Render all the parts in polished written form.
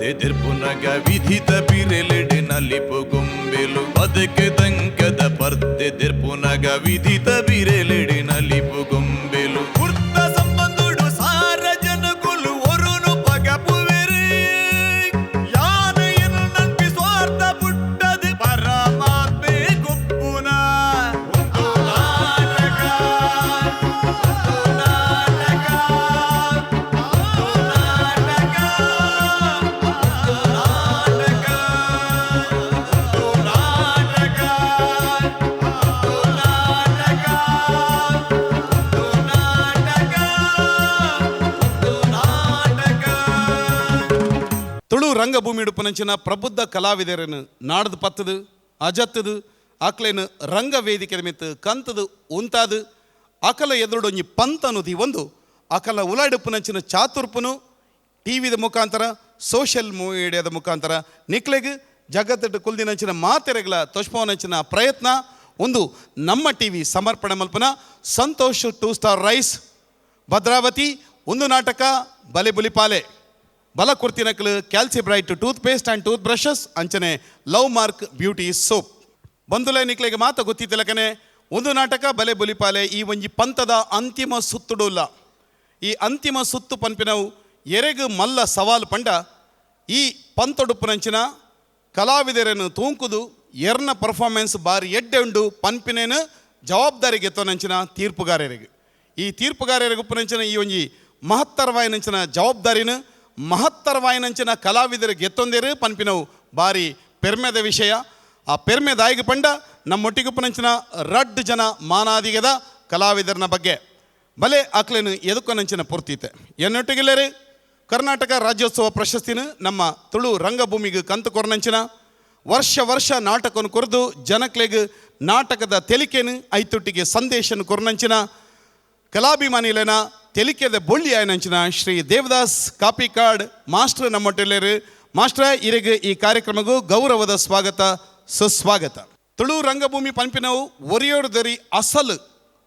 ಪರ್ತೆ ದೆರ್ಪುನಗ ವಿಧಿತ ಬಿರೆಲೆಡೆ ನಲಿಪು ಗೊಂಬೆಲು ಬದುಕು ತಂಕದ ಪರ್ತೆ ದೆರ್ಪುನಗ ವಿಧಿತ ಬಿರೆಲೆಡೆ ನಲಿಪು ಗೊಂಬೆಲು ಕುರ್ತ ಸಂಬಂಧುಡು ಸಾರ ಜನಕುಲು ಒರುನು ಪಗಪುವೆರು ಯಾನು ಎನ್ನು ನಂಬಿ ಸ್ವಾರ್ಥ ಪುಟ್ಟದು ಪರಮಾತ್ಮೆ ಗುಪ್ಪುನ ಒಂದು ನಾಟಕ ಒಂದು ನಾಟಕ ಒಂದು ನಾಟಕ ಒಂದು ನಾಟಕ ಒಂದು ನಾಟಕ ಒಂದು ನಾಟಕ ಒಂದು ನಾಟಕ ಒಂದು ನಾಟಕ. ತುಳು ರಂಗಭೂಮಿ ಉಡುಪನಂಚಿನ ಪ್ರಬುದ್ಧ ಕಲಾವಿದರನ್ನು ನಾಡ್ದು ಪತ್ತದು ಅಜತ್ತದು ಆಕ್ಲೇನು ರಂಗವೇದಿಕೆ ಮಿತ್ತು ಕಂತದು ಉಂತಾದು ಅಕಲ ಎದುರುಡೊಂಜಿ ಪಂತನು ಒಂದು ಅಕಲ ಉಲಾಡುಪುನಂಚಿನ ಚಾತುರ್ಪುನು ಟಿವಿದ ಮುಖಾಂತರ ಸೋಷಿಯಲ್ ಮೀಡಿಯಾದ ಮುಖಾಂತರ ನಿಕ್ಲೆಗ್ ಜಗತ್ತಿಟ್ಟು ಕುಲ್ದಿನಂಚಿನ ಮಾತೆರೆಗಳ ತೊಷ್ಪವನಂಚಿನ ಪ್ರಯತ್ನ ಒಂದು ನಮ್ಮ ಟಿವಿ ಸಮರ್ಪಣೆ ಮಲ್ಪನ ಸಂತೋಷ್ 2 ಸ್ಟಾರ್ ರೈಸ್ ಭದ್ರಾವತಿ ಒಂದು ನಾಟಕ ಬಲೆ ಬುಲಿಪಾಲೆ ಬಲ ಕುರ್ತಿನಕಲು Calcibright toothpaste and toothbrushes ಅಂಚನೆ ಲವ್ ಮಾರ್ಕ್ ಬ್ಯೂಟಿ ಸೋಪ್ ಬಂಧುಲೆ ನಿಕ್ಲೆಗೆ ಮಾತ ಗೊತ್ತಿತ್ತಲಕನೆ ಒಂದು ನಾಟಕ ಬಲೆ ಬುಲಿಪಾಲೆ ಈ ಒಂಜಿ ಪಂಥದ ಅಂತಿಮ ಸುತ್ತುಡುಲ್ಲ. ಈ ಅಂತಿಮ ಸುತ್ತು ಪನ್ಪಿನವು ಎರೆಗು ಮಲ್ಲ ಸವಾಲು ಪಂಡ ಈ ಪಂತೊಡುಪ್ಪುನಂಚಿನ ಕಲಾವಿದರನ್ನು ತೂಂಕುದು ಎರ್ನ ಪರ್ಫಾರ್ಮೆನ್ಸ್ ಬಾರಿ ಎಡ್ಡೆ ಉಂಡು ಪನ್ಪಿನೇನು ಜವಾಬ್ದಾರಿಗೆ ಎತ್ತೋನಂಚಿನ ತೀರ್ಪುಗಾರರಿಗೆ. ಈ ತೀರ್ಪುಗಾರರಿಗೆ ಉಪ್ಪುನಂಚಿನ ಈ ಒಂಜಿ ಮಹತ್ತರವಾಯಿನಂಚಿನ ಜವಾಬ್ದಾರಿನ ಮಹತ್ತರವಾಯಿನಂಚಿನ ಕಲಾವಿದರಿಗೆ ಎತ್ತೊಂದೇರು ಪನ್ಪಿನವು ಬಾರಿ ಪೆರ್ಮೆದ ವಿಷಯ. ಆ ಪೆರ್ಮೆದಾಯಿಗೆ ಪಂಡ ನಮ್ಮೊಟ್ಟಿಗೆ ಉಪ್ಪುನಂಚಿನ ರಡ್ಡು ಜನ ಮಾನಾದಿಗದ ಕಲಾವಿದರನ ಬಗ್ಗೆ ಬಲೆ ಆಕ್ಲೇನು ಎದಕ್ಕೊನಂಚಿನ ಪೂರ್ತಿತೆ ಎನ್ನೊಟ್ಟಿಗೆಲ್ಲರೆ ಕರ್ನಾಟಕ ರಾಜ್ಯೋತ್ಸವ ಪ್ರಶಸ್ತಿನ ನಮ್ಮ ತುಳು ರಂಗಭೂಮಿಗೆ ಕಂತು ಕೊರನಂಚಿನ ವರ್ಷ ವರ್ಷ ನಾಟಕವನ್ನು ಕೊರೆದು ಜನಕ್ಲೆಗ್ ನಾಟಕದ ತೆಲಿಕೆನು ಐತೊಟ್ಟಿಗೆ ಸಂದೇಶನ ಕೊರನಂಚಿನ ಕಲಾಭಿಮಾನಿಲೇನ ತೆಲಿಕೆದ ಬೊಳ್ಳಿ ಆಯನಂಚಿನ ಶ್ರೀ ದೇವದಾಸ್ ಕಾಪಿಕಾಡ್ ಮಾಸ್ಟರ್ ನಮ್ಮೊಟ್ಟಿಲ್ಲೇರು. ಮಾಸ್ಟರ್ ಇರೆಗ್ ಈ ಕಾರ್ಯಕ್ರಮಕ್ಕೂ ಗೌರವದ ಸ್ವಾಗತ ಸುಸ್ವಾಗತ. ತುಳು ರಂಗಭೂಮಿ ಪನ್ಪಿನವು ಒರಿಯೋರ್ದರಿ ಅಸಲು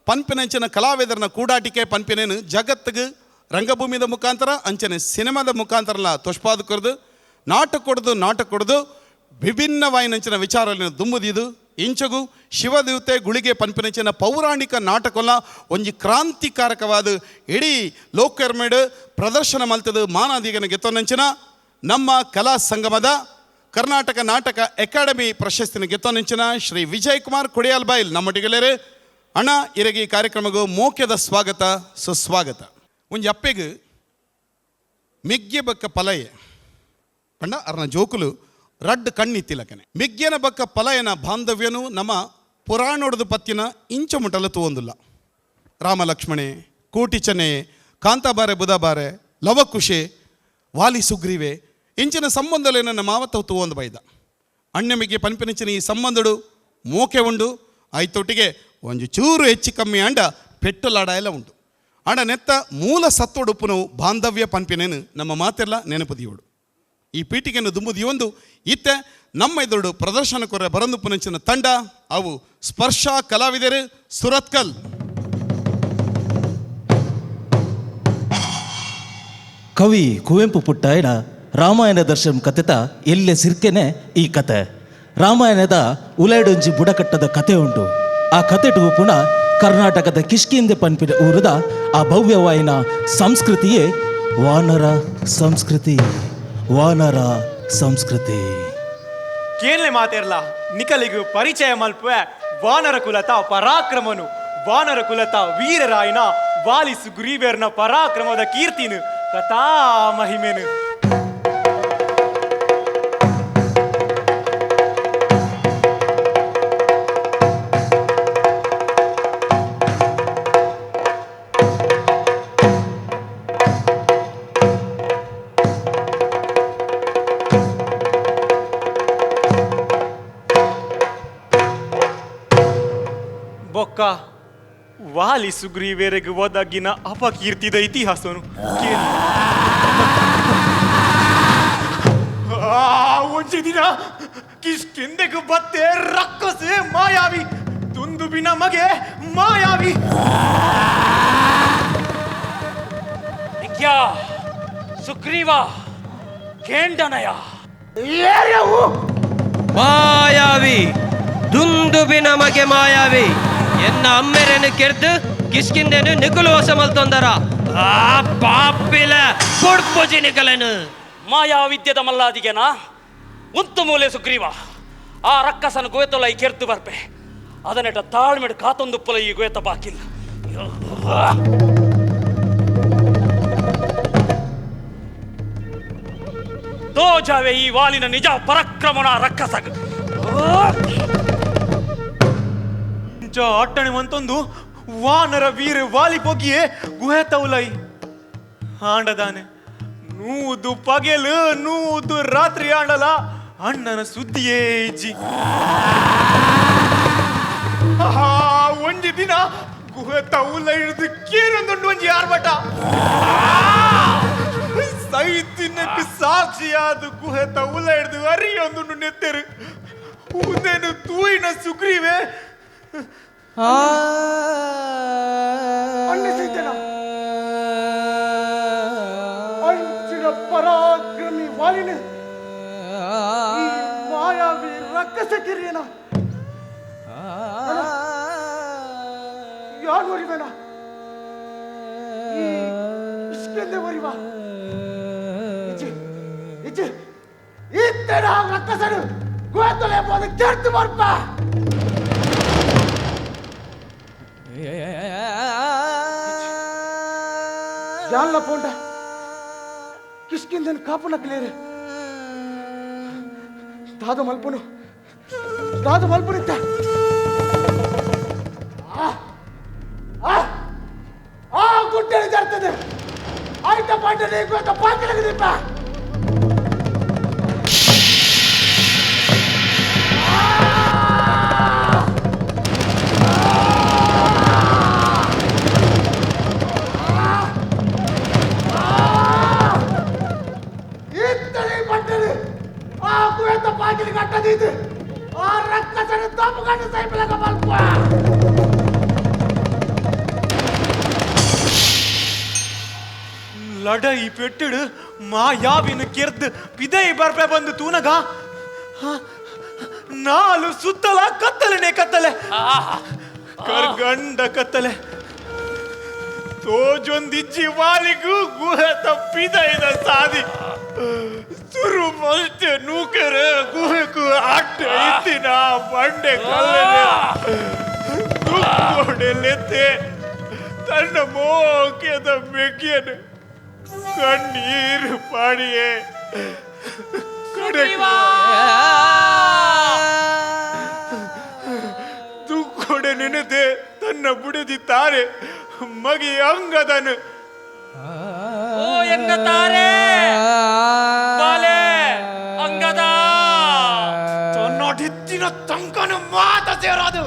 ಪನ್ಪಿನಂಚಿನ ಕಲಾವಿದರನ ಕೂಡಾಟಿಕೆ ಪನ್ಪಿನೇನು ಜಗತ್ತಿಗೆ ರಂಗಭೂಮಿದ ಮುಖಾಂತರ ಅಂಚನೆ ಸಿನಿಮಾದ ಮುಖಾಂತರಲ ತೊಷ್ಪಾದ ಕೊರ್ದು ನಾಟಕ ಕೊಡ್ದು ನಾಟಕ ಕೊಡ್ದು ವಿಭಿನ್ನವಾಯಿನಂಚಿನ ವಿಚಾರಗಳನ್ನು ದುಂಬುದಿದು ಇಂಚಗು ಶಿವದೇವತೆ ಗುಳಿಗೆ ಪನ್ಪಿನಂಚಿನ ಪೌರಾಣಿಕ ನಾಟಕೊಲ್ಲ ಒಂಜಿ ಕ್ರಾಂತಿಕಾರಕವಾದ ಇಡೀ ಲೋಕರ್ಮೇಡು ಪ್ರದರ್ಶನ ಮಲ್ತದು ಮಾನಾದಿಗನ ಗೆತ್ತೊನಂಚಿನ ನಮ್ಮ ಕಲಾ ಸಂಗಮದ ಕರ್ನಾಟಕ ನಾಟಕ ಅಕಾಡೆಮಿ ಪ್ರಶಸ್ತಿನ ಗೆತ್ತೊನಂಚಿನ ಶ್ರೀ ವಿಜಯ್ ಕುಮಾರ್ ಕೊಡಿಯಾಲ್ ಬೈಲ್ ನಮ್ಮೊಟ್ಟಿಗೆಲ್ಲರು. ಅಣ್ಣ ಇರಗಿ ಈ ಕಾರ್ಯಕ್ರಮಗೂ ಮೋಕ್ಯದ ಸ್ವಾಗತ ಸುಸ್ವಾಗತ. ಒಂಜಿ ಅಪ್ಪೆಗ್ ಮಿಗ್ಗೆ ಬಕ್ಕ ಪಲಯೆ ಪಂಡ ಅರ್ನ ಜೋಕುಲು ರಡ್ಡ್ ಕಣ್ಣಿತ್ತಿಲಕನೆ ಮಿಗ್ಗೆನ ಬಕ್ಕ ಪಲಯನ ಬಾಂಧವ್ಯನು ನಮ್ಮ ಪುರಾಣೊಡದು ಪತ್ತಿನ ಇಂಚ ಮುಟಲು ತೂವೊಂದುಲ್ಲ. ರಾಮ ಲಕ್ಷ್ಮಣೆ ಕೋಟಿಚನೆ ಕಾಂತಾಬಾರೆ ಬುಧಬಾರೆ ಲವಕುಶೆ ವಾಲಿ ಸುಗ್ರೀವೆ ಇಂಚಿನ ಸಂಬಂಧಲೇನ ನಮ್ಮ ಮಾವತ್ತ ತೂವೊಂದು ಬೈದ ಅಣ್ಣಮಿಗೆ ಪನ್ಪಿನಂಚಿನ ಈ ಸಂಬಂಧಡು ಮೋಕೆ ಉಂಡು ಐತೊಟ್ಟಿಗೆ ಒಂಜಿ ಚೂರು ಹೆಚ್ಚು ಕಮ್ಮಿ ಅಂಡ ಪೆಟ್ಟುಲಾಡ ಎಲ್ಲ ಉಂಟು. ಅಂಡ ನೆತ್ತ ಮೂಲ ಸತ್ತೊಡುಪ್ಪುನು ಬಾಂಧವ್ಯ ಪನ್ಪಿನೇನು ನಮ್ಮ ಮಾತೆಲ್ಲ ನೆನಪುದಿಯೋಡು. ಈ ಪೀಠಿಕೆಯನ್ನು ದುಂಬುದಿಯೊಂದು ಇತ್ತೆ ನಮ್ಮ ಎದುರು ಪ್ರದರ್ಶನ ಕೊರ ಬರಂದುಪ್ಪುನಂಚಿನ ತಂಡ ಅವು ಸ್ಪರ್ಶ ಕಲಾವಿದರು ಸುರತ್ಕಲ್. ಕವಿ ಕುವೆಂಪು ಪುಟ್ಟಾಯನ ರಾಮಾಯಣ ದರ್ಶನ ಕಥೆತ ಎಲ್ಲೆ ಸಿರ್ಕೆನೆ ಈ ಕತೆ. ರಾಮಾಯಣದ ಉಲೈಡೊಂಜಿ ಬುಡಕಟ್ಟದ ಕತೆ ಉಂಟು. ಆ ಕತೆ ಪುಣ ಕರ್ನಾಟಕದ ಕಿಷ್ಕಿಂದೆ ಪನ್ಪಿನ ಊರದ ಆ ಭವ್ಯವಾಯಿನ ಸಂಸ್ಕೃತಿಯೇ ವಾನರ ಸಂಸ್ಕೃತಿ, ವಾನರ ಸಂಸ್ಕೃತಿ. ಕೇನ್ಲೆ ಮಾತೇರ್ಲ ನಿಕಲಿಗು ಪರಿಚಯ ಮಲ್ಪುವೆ ವಾನರ ಕುಲತ ಪರಾಕ್ರಮನು, ವಾನರ ಕುಲತ ವೀರರಾಯನ ವಾಲಿ ಸುಗ್ರೀವೇರ್ನ ಪರಾಕ್ರಮದ ಕೀರ್ತಿನು ಕಥಾ ಮಹಿಮೆನು. ಬೊಕ್ಕ ವಾಲಿ ಸುಗ್ರೀವೇರೆಗ್ ಒದಗಿನ ಅಪಕೀರ್ತಿದ ಇತಿಹಾಸನು ಕೇಳಿ. ಆ, ಒಂಜಿ ದಿನ ಕಿಷ್ಕಿಂದೆಗ್ ಬತ್ತೆ ರಕ್ಕಸೆ ಮಾಯಾವಿ ದುಂದುಬಿನ ಮಗೆ ಮಾಯಾವಿ. ನಿಕ್ಯಾ ಸುಗ್ರೀವ ಕೇಂಡನಯ ಮಾಯಾವಿ ದುಂದುಬಿ ನಮಗೆ ಮಾಯಾವಿ ಎನ್ನ ಅಮ್ಮೆರೆನು ಕೆರ್ದು ಕಿಷ್ಕಿಂದೆನು ನಿಕುಲು ವಶ ಮಲ್ತೊಂದರ ಆ ಪಾಪಿಲ ಕೊಡ್ಪುಜಿ ನಿಕಲನು ಮಾಯಾ ವಿದ್ಯೆದ ಮಲ್ಲಾದಿಗೆನಾ ಉಂತು ಮೂಲೆ ಸುಗ್ರೀವ ಆ ರಕ್ಕಸನ ಗುವೆತೊಲ ಈ ಕೆರ್ದು ಬರ್ಪೆ ಅದನೆಟ ತಾಳ್ಮೆಡ್ ಕಾತೊಂದುಪ್ಪಲ ಈ ಗುವೆತ ಬಾಕಿಲ್ಲ ದೋಜಾವೆ ಈ ವಾಲಿನ ನಿಜ ಪರಾಕ್ರಮಣ ರಕ್ಕಸಗ ಅಟ್ಟಣೆ ಮಂತೊಂದು ವಾನರ ವೀರ ವಾಲಿ ಪೊಗ್ಗಿಯೇ ಗುಹೆ ತೌಲೈ ಆಂಡದಾನೆ ನೂದು ಪಗೆಲು ನೂದು ರಾತ್ರಿ ಆಂಡಲ ಅಣ್ಣನ ಸುದ್ದಿಯೇ ಇಜ್ಜಿ. ಆಹಾ, ಒಂಜಿ ದಿನ ಗುಹೆ ತೌಲ ಹಿಡಿದು ಕೇನೊಂದುಂಡು ಒಂಜಿ ಆರ್ಭಟ. ಸೈತಿನಕ್ಕೆ ಸಾಕ್ಷಿಯಾದ ಗುಹೆ ತೌಲ ಹಿಡಿದು ಅರಿಯೊಂದುಂಡು ನೆತ್ತೆರು. ಉದೇನು ತೂಯಿನ ಸುಗ್ರೀವೆ. ಅಣ್ಣ ಸೈತನ ಅಂಚಿನ ಪರಾಕ್ರಮಿ ವಾಲಿನ ಈ ಮಾಯಾವಿ ರಕ್ಕಸ ಕಿರಿಯನ ಯಾರು ಒರಿವೇನ ಈ ಇಷ್ಕೆಂದೆ ಒರಿವ ಇಚ್ಚಿ ಇಚ್ಚಿ ಇತ್ತೆಡ ರಕ್ಕಸನು ಗುಹೆತೊಲೆ போது கேட்டு ಬರ್ಪ. ಯಾಲ್ಲ ಪೋಂಡ ಕಿಷ್ಕಿಂದನ್ ಕಾಪುನಕ್ಲೇರು ದಾದ ಮಲ್ಪನು ದಾದ ಮಲ್ಪನಿತ್ತ ಆ ಗುಡ್ಡೆ ಜರ್ತದೆ ಆಯ್ತ ಪಾಂಡೆ ಗೊತ್ತ ಪಾಕಿಲಗದಿಪ್ಪ. ಇತ್ತನೆ ಪಟ್ಟರು ಆ ಕುವೆತ ಪಾಕಿಲಿ ಕಟ್ಟದಿದ್ದು ಆ ರಕ್ಕಸನ ತಪ್ಪು ಸೈಪಲಗ ಮಲ್ಪ. ಲಡೈ ಪೆಟ್ಟಿಡು ಮಾಯಾವಿನ ಕೆರ್ದು ಪಿದೈ ಬರ್ಪೆ ಬಂದು ತೂನಗ ನಾಲು ಸುತ್ತಲ ಕತ್ತಲೆನೆ ಕತ್ತಲೆ ಕರ್ಗಂಡ ಕತ್ತಲೆ ತೋಜೊಂದಿಜ್ಜಿ ವಾಲಿಗೂ ಗುಹೆ ತಪ್ಪಿದೈದ ಸಾದಿ ಸುರು ಮಲ್ತೆ ನೂಕೆರೆ ಗುಹೆಕು ಅಡ್ಡ ಇತ್ತಿನ ಬಂಡೆ ಕಲ್ಲನೆ ದುಕ್ಕೋಡೆಲೆತ್ತೆ ತನ್ನ ಮೋಕೆದ ಮೆಗ್ಗೆನು ಕಣ್ಣೀರು ಪಾಡಿಯೇ ಕಡೆಗೆ ದುಕ್ಕೊಡೆ ನೆನೆದೆ ತನ್ನ ಬುಡದಿ ತಾರೆ ಮಗಿ ಅಂಗದನು. ಓ ಎನ್ನ ತಾರೆ ಬಾಲೆ ಅಂಗದ ತನ್ನೊಡಿತ್ತಿನ ತಂಕನು ಮಾತ ಸೇರಾದು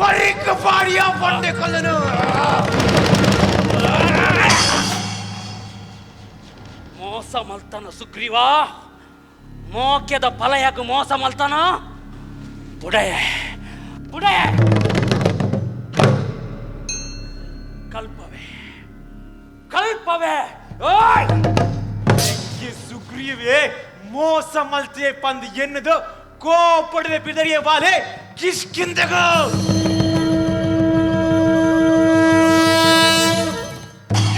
ಬರಿಕ ಪಾಡಿಯ ಬಂಡೆ ಕಲ್ಲನು. ಮೋಸ ಮಲ್ತನ ಸುಗ್ರೀವ ಮೋಕ್ಯದ ಫಲಯಾಗ ಮೋಸ ಮಲ್ತನ ಬುಡಯ ಬುಡಯ ಕಲ್ಪವೆ ಕಲ್ಪವೆ ಓಯ್ ಸುಗ್ರೀವೆ ಮೋಸ ಮಲ್ತೆ ಪಂದ್ ಎನ್ನದು ಕೋಪಡದೆ ಬಿದರಿಯ ಬಾಲೆ ಕಿಷ್ಕಿಂದಗ.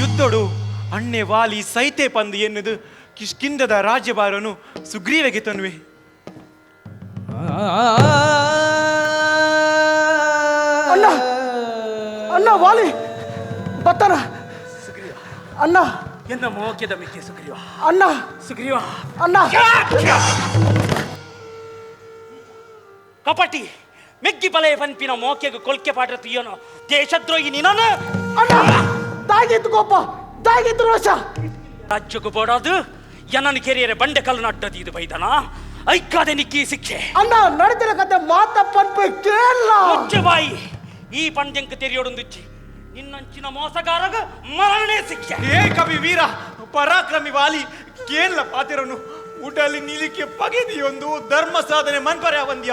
ಯುದ್ಧಡು ಅಣ್ಣೆ ವಾಲಿ ಸೈತೆ ಪಂದ್ ಎನ್ನುದು ಕಿಷ್ಕಿಂದದ ರಾಜ್ಯಭಾರನು ಸುಗ್ರೀವೆಗೆ ತನ್ವೆ. ಅಣ್ಣ ಅಣ್ಣ ವಾಲಿ ಬತ್ತನ ಅಣ್ಣ ಎನ್ನ ಮೋಕ್ಯದ ಮಿಕ್ಕಿ ಸುಗ್ರೀವ ಅಣ್ಣ ಸುಗ್ರೀವ ಅಣ್ಣ ಕಪಟಿ ಮೆಗ್ಗಿ ಬಲೆಯ ಪನ್ಪಿನ ಮೋಕೆಗೆ ಕೊಲ್ಕೆ ಪಾಠ ತೀಯನು ದೇಶದ್ರೋಹಿ ನೀನನು. ಅಣ್ಣ ತಾಗಿತ್ತು ಕೋಪ ತಾಗಿತ್ತು ರೋಷ ರಾಜ್ಯಕ್ಕೂ ಬೋಡಾದು ಎನ್ನನ್ನು ಕೆರಿಯರೆ ಬಂಡೆ ಕಲ್ಲು ನಟ್ಟದು ಇದು ಬೈದನ ಐಕಾದೆ ನಿಕ್ಕಿ ಶಿಕ್ಷೆ. ಅಣ್ಣ ನಡೆದಿರ ಕತೆ ಮಾತ ಪನ್ಪೆ ಕೇಳಲ್ಲ. ಮುಚ್ಚೆ ಬಾಯಿ ಈ ಪಂದ್ಯಂಕ ತೆರೆಯೋಡೊಂದುಚ್ಚಿ ನಿನ್ನಂಚಿನ ಮೋಸಗಾರಗ ಮರಣೇ ಶಿಕ್ಷೆ. ಏ ಕವಿ ವೀರ ಪರಾಕ್ರಮಿ ವಾಲಿ ಕೇಳಲ ಪಾತಿರನು ಉಡಲಿ ನಿಲಿಕೆ ಪಗೆದಿಯೊಂದು ಧರ್ಮ ಸಾಧನೆ ಮನ್ಪರೆ ವಂದ್ಯ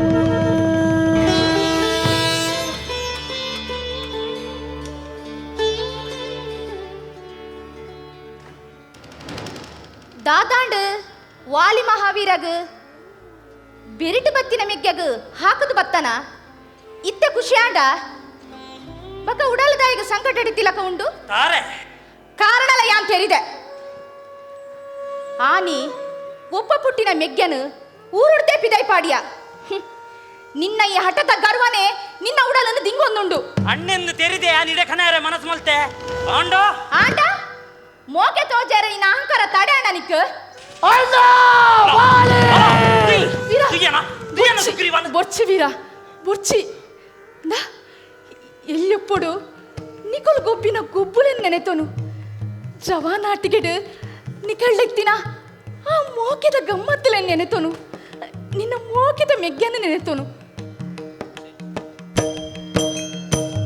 ದಾದಾಂಡ್ ವಾಲಿ ಮಹಾವೀರಗ್ ಬೆರಿಟು ಬತ್ತಿನ ಮೆಗ್ಗಗ್ ಹಾಕದು ಬತ್ತನ ಇತ್ತೆ ಖುಷಿಯಾಂಡ ಬಕ ಉಡಲದಾಯಿಗ ಸಂಕಟ ಹಿಡಿತಿಲಕ ಉಂಡು ತಾರೆ ಕಾರಣಲ ಯಾನ್ ತೆರಿದೆ ಆನಿ ಒಬ್ಬ ಪುಟ್ಟಿನ ಮೆಗ್ಗನು ಊರುಡ್ದೆ ಪಿದೈ ಪಾಡಿಯ. ನಿನ್ನ ಈ ಹಠದ ಗರ್ವನೆ ನಿನ್ನ ಉಡಲನ್ನು ದಿಂಗೊಂದುಂಡು. ಅಣ್ಣೆಂದು ತೆರಿದೆ ಆ ನಿಡಕನಾರೆ ಮನಸ್ಸು ಮಲ್ತೆ ಆಂಡೋ ಆಂಡ ಮೋಕೆ ತೋಜಾರೆ ನಿನ್ನ ಅಹಂಕಾರ ತಡೆ ಅಣ್ಣ ನಿಕ್. ಬೊರ್ಚಿ ವೀರ ಬೊರ್ಚಿ ಎಲ್ಲಿಪ್ಪಡು ನಿಕೊಲ್ ಗೊಬ್ಬಿನ ಗೊಬ್ಬುಲೆನ್ ನೆನೆತೋನು ಜವಾನಾಟಿಗೆಡು ನಿಕಳ್ಳೆಕ್ತಿನ ಆ ಮೋಕೆದ ಗಮ್ಮತ್ತಲೆ ನೆನೆತೋನು ನಿನ್ನ ಮೋಕೆದ ಮೆಗ್ಗನ್ನು ನೆನೆತೋನು.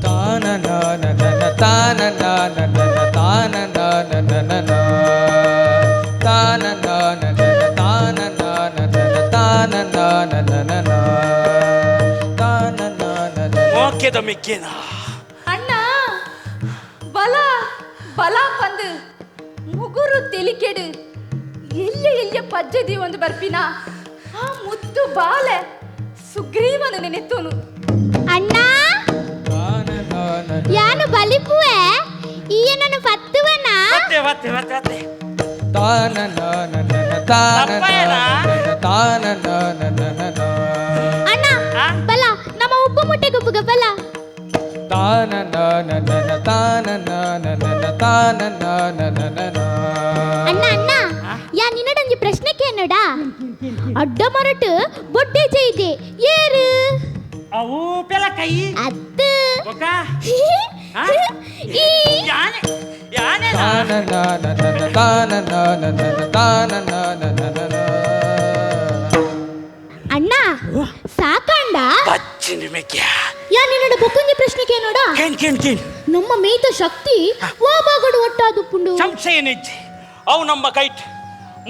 ತಾನ ನಾನ ನನ ತಾನ ನಾನ ನನ ತಾನ ನಾನ ನನ ತಾನ ನಾನ ನನ ತಾನ ನಾನ ನನ ತಾನ ನಾನ ನನ ತಾನ ನಾನ. ಮೋಕೆದ ಮೆಗ್ಗೇನಾ ಅಣ್ಣ ಬಲ ಬಲ ಪಂದು ಮುಗುರು ತೆಲಿಕೆಡು ಎಲ್ಲಿ ಎಲ್ಲಿಯ ಪಜ್ಜೆ ಒಂದು ಬರ್ಪಿನ ಆ ಮುದ್ದು ಬಾಲೆ ಸುಗ್ರೀವನು ನೆನೆತೋನು. ಅಣ್ಣ ಯಾನು ಬಲಿಪುವೆ ಈಯನನ್ನು ಪತ್ತುವನ ಮತ್ತೆ ಮತ್ತೆ ಮತ್ತೆ ಮತ್ತೆ ತಾನ ನಾನ ನನ ತಾನ ತಾನ ನಾನ ನನ. ಅಣ್ಣ ಬಲ ನಮ್ಮ ಉಪ್ಪು ಮುಟ್ಟೆ ಗುಬ್ಬುಗ ಬಲ. ತಾನ ನಾನ ನನ ತಾನ ನಾನ ನನ ತಾನ ನಾನ ನನ. ಅಣ್ಣ ಅಣ್ಣ ಯಾ ನಿನ್ನಡೊಂಜಿ ಪ್ರಶ್ನೆ ಕೇನೋಡ ಅಡ್ಡ ಮರಟು ಬೊಡ್ಡೆ ചെയ്ದೆ ಏರು ಅವು ಪೆಲಕೈ ಅತ್ತು ಬೊಕ ಈ ಯಾನೆ ಯಾನೆ ತಾನ ನಾನ ನನ ತಾನ ನಾನ ನನ ತಾನ ನಾನ ನನ. ಅಣ್ಣ ಸಾಕಂಡ ಬಚ್ಚಿನ ಮೆಗ್ಯ ಯಾ ನಿನ್ನಡ ಬೊಕ್ಕೊಂಜಿ ಪ್ರಶ್ನೆ ಕೇನೋಡ ಕೇನ್ ಕೇನ್ ಕೇನ್. ನಮ್ಮ ಮೇತ ಶಕ್ತಿ ವಾ ಬಾಗಡು ಒಟ್ಟಾದು ಪುಂಡು ಸಂಶಯ ನೆಜ್ಜಿ ಅವು ನಮ್ಮ ಕೈಟ್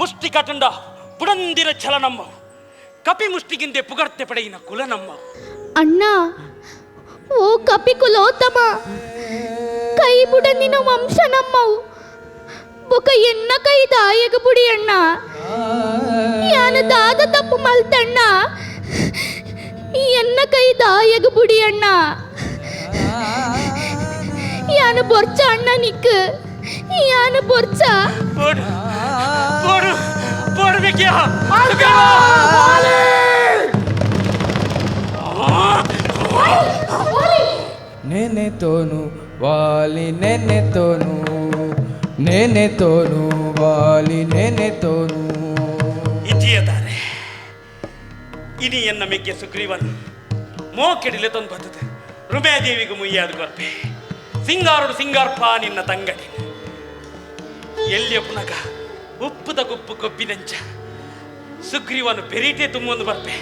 ಮುಷ್ಟಿ ಕಟಂಡ ಪುಡಂದಿರ ಛಲ ನಮ್ಮ ಕಪಿ ಮುಷ್ಟಿಗಿಂದೆ ಪುಗರ್ತೆ ಪಡೆಯಿನ ಕುಲ ನಮ್ಮ. ಅಣ್ಣ ಓ ಕಪಿ ಕುಲೋತ್ತಮ ಕೈ ಬುಡಂದಿನ ವಂಶ ನಮ್ಮವು ಬೊಕ ಎನ್ನ ಕೈ ದಾಯಗ ಬುಡಿ ಅಣ್ಣ ಯಾನ ದಾದ ತಪ್ಪು ಮಲ್ತಣ್ಣ ಎನ್ನ ಕೈ ದಾಯಗ ಬುಡಿ ಅಣ್ಣ ಯಾನ ಬೊರ್ಚ ಅಣ್ಣ ನಿಕ್ ಯಾನ ಬೊರ್ಚ போடு போடு போடு ಮೆಗ್ಯ. ನೆನೆತೋನು ವಾಲಿ ನೆನೆತೋನು ನೆನೆತೋನು ವಾಲಿ ನೆನೆತೋನು. ಇಜಿಯದಾರೆ ಇನಿ ಎನ್ನ ಮೆಗ್ಗೆ ಸುಗ್ರೀವನ್ ಮೋಕೆಡಿಲೆ ತಂದು ಬರ್ತದೆ ರುಮೇದೇವಿಗೂ ಮುಯ್ಯಾದ ಕೊರ್ಪೆ ಸಿಂಗಾರುಡು ಸಿಂಗಾರ್ಪ ನಿನ್ನ ತಂಗಡಿ ಎಲ್ಲಿಯ ಪುನಗ ಉಪ್ಪುದ ಗುಪ್ಪು ಕೊಬ್ಬಿನಂಚ ಸುಗ್ರೀವನು ಬೆರೀಟೆ ತುಂಬೊಂದು ಬರ್ಪೆ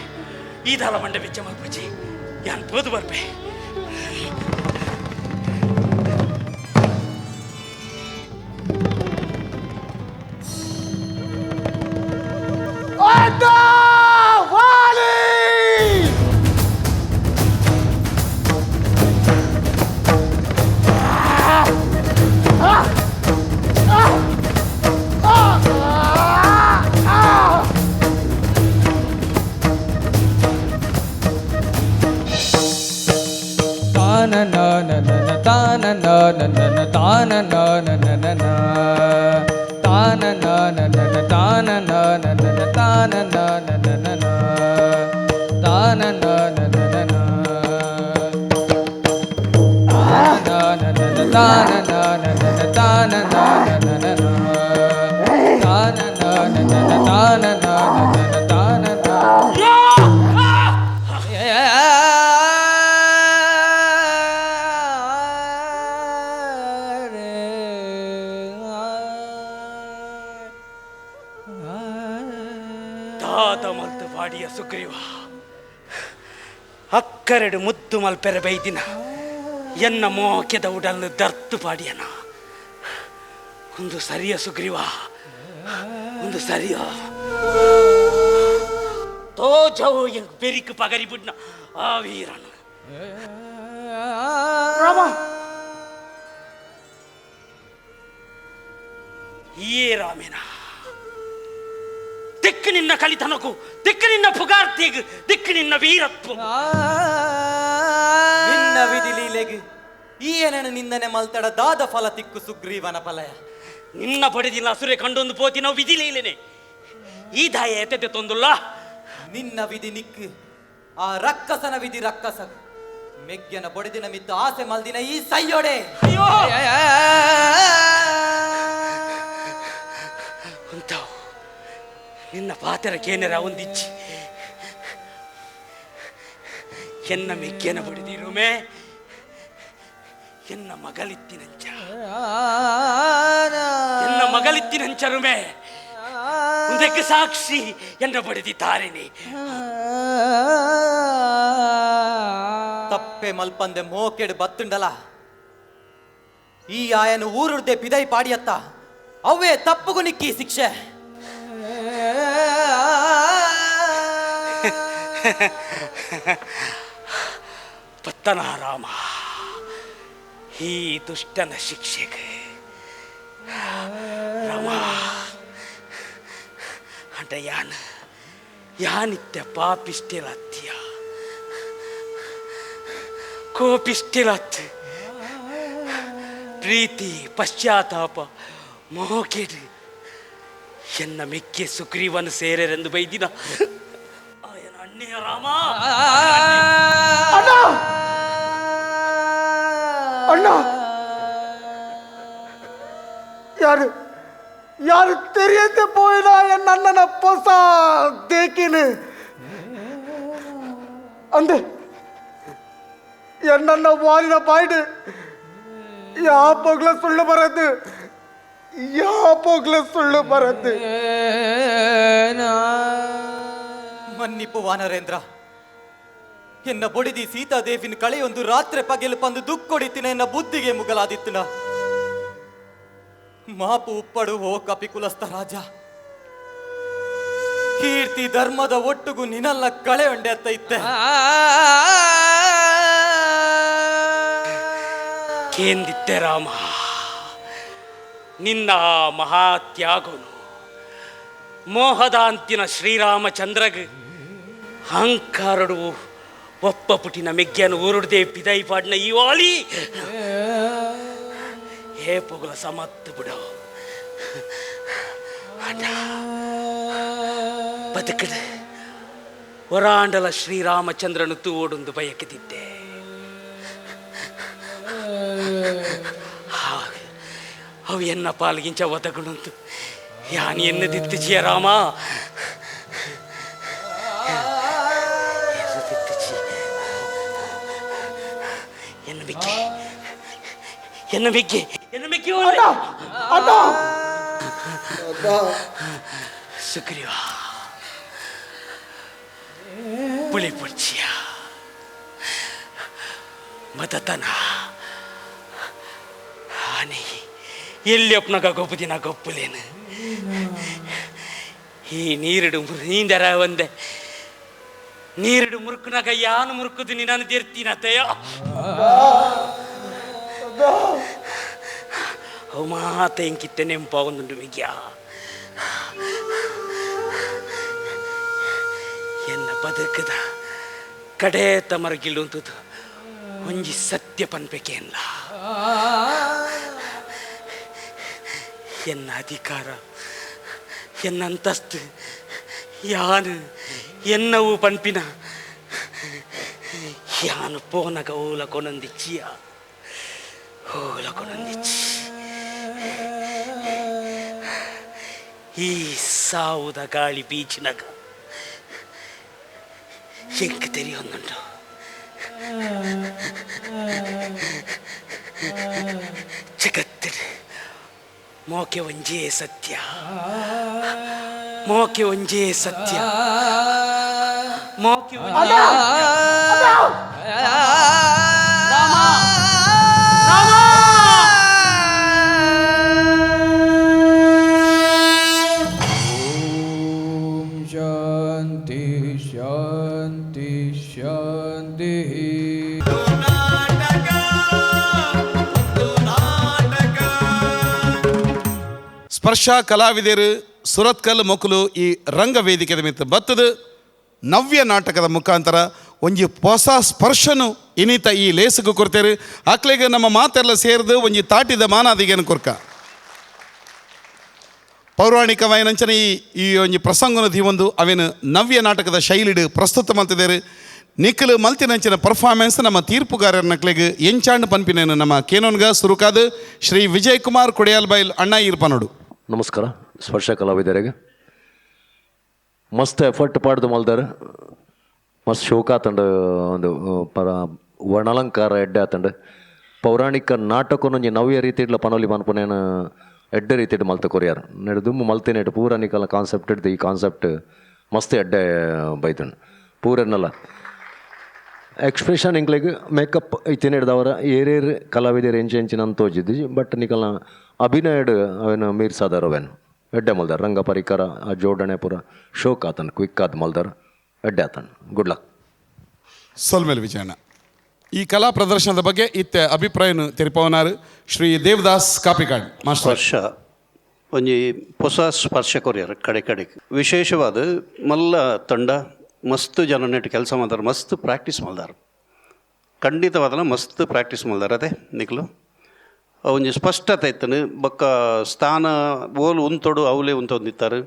ಈ ದಾಲ ಮಂಡ ಬೆಚ್ಚ ಮಲ್ಪಜಿ ಯಾನ್ ಪೋದು ಬರ್ಪೆ. ತಾನ ನಾನ ನನ ತಾನ ನಾನ ನನ ತಾನ ನಾನ ನನ ತಾನ ನಾನ ನನ ತಾನ ನಾನ ನನ ತಾನ ನಾನ ನನ ತಾನ ನಾನ ನನ ತಾನ ನನ ತಾನ ನಾನ ನನ ತಾನ ನಾನ ನನ ತಾನ ನಾನ ನನ ತಾನ ನಾನ ನನ ತಾನ ದಾದ ಮಲ್ತು ವಾಡಿಯ ಸುಗ್ರೀವ ಅಕ್ಕರೆಡು ಮುದ್ದು ಮಲ್ಪೆರೆ ಬೈದಿನ ಎನ್ನ ಮೋಕೆದ ಉಡಲ್ನು ದರ್ತು ಪಾಡಿಯನ ಒಂದು ಸರಿಯ ಸುಗ್ರೀವ ಒಂದು ಸರಿಯ ತೋಜವು ಎಂಗ್ ಬೆರಿಕ್ ಪಗರಿ ಬುಡ್ನ ಆ ವೀರನು. ರಾಮ ಈ ರಾಮೇನ ದಿಕ್ಕು ನಿನ್ನ ಕಲಿತನಕು, ದಿಕ್ಕು ನಿನ್ನ ಪುಗಾರ್ತಿಗ್, ದಿಕ್ಕು ನಿನ್ನ ವೀರತ್ವ. ನಿನ್ನ ವಿಧಿ ಲೀಲೆಗೆ ಈ ಏನನ್ನು ನಿಂದನೆ ಮಲ್ತಡ ದಾದ ಫಲ ತಿಕ್ಕು ಸುಗ್ರೀವನ ಫಲಯ. ನಿನ್ನ ಪಡೆದಿಲ್ಲ ಅಸುರೆ ಕಂಡೊಂದು ಪೋತಿ ನಾವು ವಿಧಿ ಲೀಲೆನೆ ಈ ದಾಯ ಎತ್ತೆ ತೊಂದುಲ್ಲ. ನಿನ್ನ ವಿಧಿ ನಿಕ್ಕು, ಆ ರಕ್ಕಸನ ವಿಧಿ ರಕ್ಕಸ. ಮೆಗ್ಗನ ಬೊಡೆದಿನ ಮಿತ್ತು ಆಸೆ ಮಲ್ದಿನ ಈ ಸೈಯೋಡೆ. ಅಯ್ಯೋ ಅಂತಾವು ನಿನ್ನ ಪಾತೆರ ಕೇನೆರ ಒಂದಿಚ್ಚಿ ಎನ್ನ ಮೆಗ್ಗೆನ ಬಡಿದಿರುಮೆ ಎನ್ನ ಮಗಳಿತ್ತಿನಂಚ, ಎನ್ನ ಮಗಳಿತ್ತಿನಂಚರುಮೆ ಒಂದಕ್ಕೆ ಸಾಕ್ಷಿ ಎನ್ನ ಬಡಿದಿ ತಾರಿನಿ. ತಪ್ಪೆ ಮಲ್ಪಂದೆ ಮೋಕೆಡು ಬತ್ತುಂಡಲ ಈ ಆಯನು ಊರುಡ್ದೆ ಪಿದೈ ಪಾಡಿಯತ್ತ ಅವೇ ತಪ್ಪುಗು ನಿಕ್ಕಿ ಶಿಕ್ಷೆ. ಪತ್ತನ ರಾಮ ಈ ದುಷ್ಟನ ಶಿಕ್ಷೆಗೆ ರಾಮ ಅಂಟ ಯಾನ್ ಯಾನಿತ್ಯ ಪಾಪಿಷ್ಟಿಲತ್ಯ ಕೋಪಿಷ್ಟಿಲತ್ ಪ್ರೀತಿ ಪಶ್ಚಾತ್ತಾಪ ಮೋಕೆಡು ಎನ್ನ ಮೆಕ್ಕೆ ಸುಗ್ರೀವನು ಸೇರೆರೆಂದು ಬೈದಿನ ಆಯನ ಅಣ್ಣೆಯ ರಾಮ. ಅಣ್ಣ ಅಣ್ಣ ಯಾರು ಯಾರು தெரியতে போயினா என் அண்ணனை பொசா தேக்கின்னு அந்த என் அண்ணன் வாலின பாயிடு யா போக்குல சொல்லு பரத்து, யா போக்குல சொல்லு பரத்து. ಮನ್ನಿಪ್ಪು ವಾನರೇಂದ್ರ, ಎನ್ನ ಬೊಡಿದಿ ಸೀತಾದೇವಿನ ಕಳೆಯೊಂದು ರಾತ್ರಿ ಪಗೆಲು ಪಂದು ದುಕ್ಕೊಡಿತಿನ ಎನ್ನ ಬುದ್ಧಿಗೆ ಮುಗಲಾದಿತ್ತನ. ಮಾಪು ಉಪ್ಪಡು ಓ ಕಪಿಕುಲಸ್ಥ ರಾಜ, ಕೀರ್ತಿ ಧರ್ಮದ ಒಟ್ಟುಗು ನಿನ್ನಲ್ಲ ಕಳೆ ಉಂಡೆ ಅತ್ತ ಇತ್ತೆ. ಕೇಂದಿತ್ತೆ ರಾಮ ನಿನ್ನ ಮಹಾತ್ಯಾಗನು ಮೋಹದಾಂತಿನ ಶ್ರೀರಾಮಚಂದ್ರಗ್ ಅಹಂಕಾರಡು ಒಪ್ಪ ಪುಟಿನ ಮೆಗ್ಗೆಯನ್ನು ಊರುಡ್ದೆ ಪಿದೈ ಪಾಡ್ನ ಈ ವಾಲಿ ಹೇ ಪೊಗಲ ಸಮತ್ತು ಬಿಡು. ಅಣ್ಣ ಬದುಕದ ಹೊರಾಂಡಲ ಶ್ರೀರಾಮಚಂದ್ರನು ತೂವೊಡೊಂದು ಬಯಕದಿದ್ದೆ. ಅವು ಎನ್ನ ಪಾಲ್ಗಿಂಚ ಒದಗುಣಂತು ಯಾನ್ ಎನ್ನ ದಿತ್ತಿಚಿಯ ರಾಮ ದಿತ್ತಿಚಿ ಎನ್ನ ಬಿಕ್ಕಿ ಎನ್ನ ಬಿಕ್ಕಿ ಎನ್ನ ಬಿಕ್ಕಿ ಸುಗ್ರೀವ ಪುಳಿ ಪುಡ್ಚಿಯ ಮದತನ ಆನೆ ಎಲ್ಲಿ ಅಪ್ಪನಾಗ ಗೊಪ್ಪದಿನ ಗೊಪ್ಪಲೇನು ಈ ನೀರಿಡು ನೀಂದರ ಒಂದೆ ನೀರಿಡು ಮುರುಕುನಾಗ ಯಾನು ಮುರುಕುದು ನಾನು ತೀರ್ತೀನತೆಯೋ ಅವು ಮಾತ ಎಂಕಿತ್ತೆ ನೆಂಪಾಗೊಂದುಂಡು ಮಿಗ್ಯಾ ಎನ್ನ ಬದುಕದ ಕಡೆ ತಮರಗಿಲ್ಲುಂತದ್ದು ಒಂಜಿ ಸತ್ಯ ಪನ್ಪೆಕೇನ್ಲ ಎನ್ನ ಅಧಿಕಾರ ಎನ್ನ ಅಂತಸ್ತು ಯಾನು ಎನ್ನವು ಪನ್ಪಿನ ಯಾನು ಪೋನಗ ಓಲ ಕೊನಂದಿಚ್ಚಿಯ ಓಲ ಕೊನಂದಿಚ್ಚಿ ಈ ಸಾವುದ ಗಾಳಿ ಬೀಚಿನಗ ಎಂಕ್ ತೆರಿಯೊಂದುಂಡು ಜಗತ್ತಿನ ಮೋಕೆ ಒಂಜೇ ಸತ್ಯ ಮೋಕೆ ಒಂಜೇ ಸತ್ಯ ಮೋಕೆ ಒಂಜೇ ರಾಮ ರಾಮ. ಓಂ ಶಾಂತಿ ಶಾಂತಿ ಶಾಂತಿ. ಸ್ಪರ್ಶ ಕಲಾವಿದರು Surathkal ಮೊಕುಲು ಈ ರಂಗವೇದಿಕೆದ ಮಿತ್ತು ಬತ್ತದು ನವ್ಯ ನಾಟಕದ ಮುಖಾಂತರ ಒಂಜಿ ಹೊಸ ಸ್ಪರ್ಶನು ಇನಿತ ಈ ಲೇಸುಗು ಕೊಡ್ತೇರು. ಅಕ್ಲೆಗ್ ನಮ್ಮ ಮಾತೆಲ್ಲ ಸೇರ್ದು ಒಂಜಿ ತಾಟಿದ ಮಾನಾದಿಗೆನು ಕೊರ್ಕ. ಪೌರಾಣಿಕವಾಯಿನಂಚನೆ ಈ ಒಂಜಿ ಪ್ರಸಂಗನ ದೀವೊಂದು ಅವೇನು ನವ್ಯ ನಾಟಕದ ಶೈಲಿಡು ಪ್ರಸ್ತುತ ಮಲ್ತಿದ್ದೇರು. ನಿಖಲು ಮಲ್ತಿನಂಚಿನ ಪರ್ಫಾರ್ಮೆನ್ಸ್ ನಮ್ಮ ತೀರ್ಪುಗಾರರ ನಕ್ಲೆಗ್ ಎಂಚಾಂಡ್ ಪನ್ಪಿನೇನು ನಮ್ಮ ಕೇನೋನ್ಗ ಸುರುಕಾದ ಶ್ರೀ ವಿಜಯ್ ಕುಮಾರ್ ಕೊಡಿಯಾಲ್ ಬೈಲ್ ಅಣ್ಣ ಈರ್ಪನೋಡು. ನಮಸ್ಕಾರ ಸ್ಪರ್ಶ ಕಲಾವಿದರಿಗೆ. ಮಸ್ತ್ ಎಫರ್ಟ್ ಪಾಡ್ದು ಮಲ್ದಾರ, ಮಸ್ತ್ ಶೋಕ ಆತಂಡು, ಒಂದು ಪರ ವರ್ಣಾಲಂಕಾರ ಎಡ್ಡೆ ಆತಂಡು. ಪೌರಾಣಿಕ ನಾಟಕನೊಂಜಿ ನವ್ಯ ರೀತಿಡ್ಲ ಪನೊಲಿ ಮನ್ಪುನೇನು ಎಡ್ಡೆ ರೀತಿಡ್ ಮಲ್ತ ಕೊರಿಯಾರ್ ನೆಡು ಮಲ್ತಿನೆಟ್ ಪೂರ ನಿಕಲ ಕಾನ್ಸೆಪ್ಟ್ ಇಡ್ದು ಈ ಕಾನ್ಸೆಪ್ಟ್ ಮಸ್ತ್ ಎಡ್ಡೆ ಬೈತಂಡು ಪೂರನ್ನಲ್ಲ. ಎಕ್ಸ್ಪ್ರೆಷನ್ ಇಂಕ್ಲೆಗ್ ಮೇಕಪ್ ಇತ್ತಿನ ಹಿಡ್ದವರ ಏರೇರು ಕಲಾವಿದರು ಎಂಚ ಎಂಚಿನ ಅಂತ ತೋಜಿದ್ದು, ಬಟ್ ನಿಕಲ್ನ ಅಭಿನಯಡ್ ಅವೇನು ಮೀರ್ಸಾದಾರ ಅವೇನು ಎಡ್ಡೆ ಮಲ್ದಾರ. ರಂಗ ಪರಿಕರ ಆ ಜೋಡಣೆ ಪೂರ ಶೋಕ್ ಆತನ್, ಕ್ವಿಕ್ ಆದ್ ಮಲ್ದಾರ, ಎಡ್ಡೆ ಆತನ್. Good luck. ಸೊಲ್ಮೇಲ್ ವಿಜಯಣ್ಣ. ಈ ಕಲಾ ಪ್ರದರ್ಶನದ ಬಗ್ಗೆ ಇತ್ತೆ ಅಭಿಪ್ರಾಯನು ತೆರಿಪವನಾರು ಶ್ರೀ ದೇವದಾಸ್ ಕಾಪಿಕಾಡ್ ಮಾಸ್ಟರ್. ಸ್ಪರ್ಶ ಒಂಜಿ ಹೊಸ ಸ್ಪರ್ಶ ಕೊರಿಯರ್ ಕಡೆ ಕಡೆಗೆ ವಿಶೇಷವಾದ ಮಲ್ಲ ತಂಡ ಮಸ್ತ್ ಜನ ನೆಟ್ಟು ಕೆಲಸ ಮಾಡ್ತಾರೆ, ಮಸ್ತ್ ಪ್ರಾಕ್ಟೀಸ್ ಮಲ್ದಾರ, ಖಂಡಿತವಾದಲ ಮಸ್ತ್ ಪ್ರಾಕ್ಟೀಸ್ ಮಲ್ದಾರ. ಅದೇ ನಿಕ್ಲು ಒಂಜಿ ಸ್ಪಷ್ಟತೆ ಇತ್ತನು. ಬೊಕ್ಕ ಸ್ಥಾನ ಓಲು ಉಂತೊಡು ಅವಲೇ ಉಂತೊಂದಿತ್ತಾರೆ.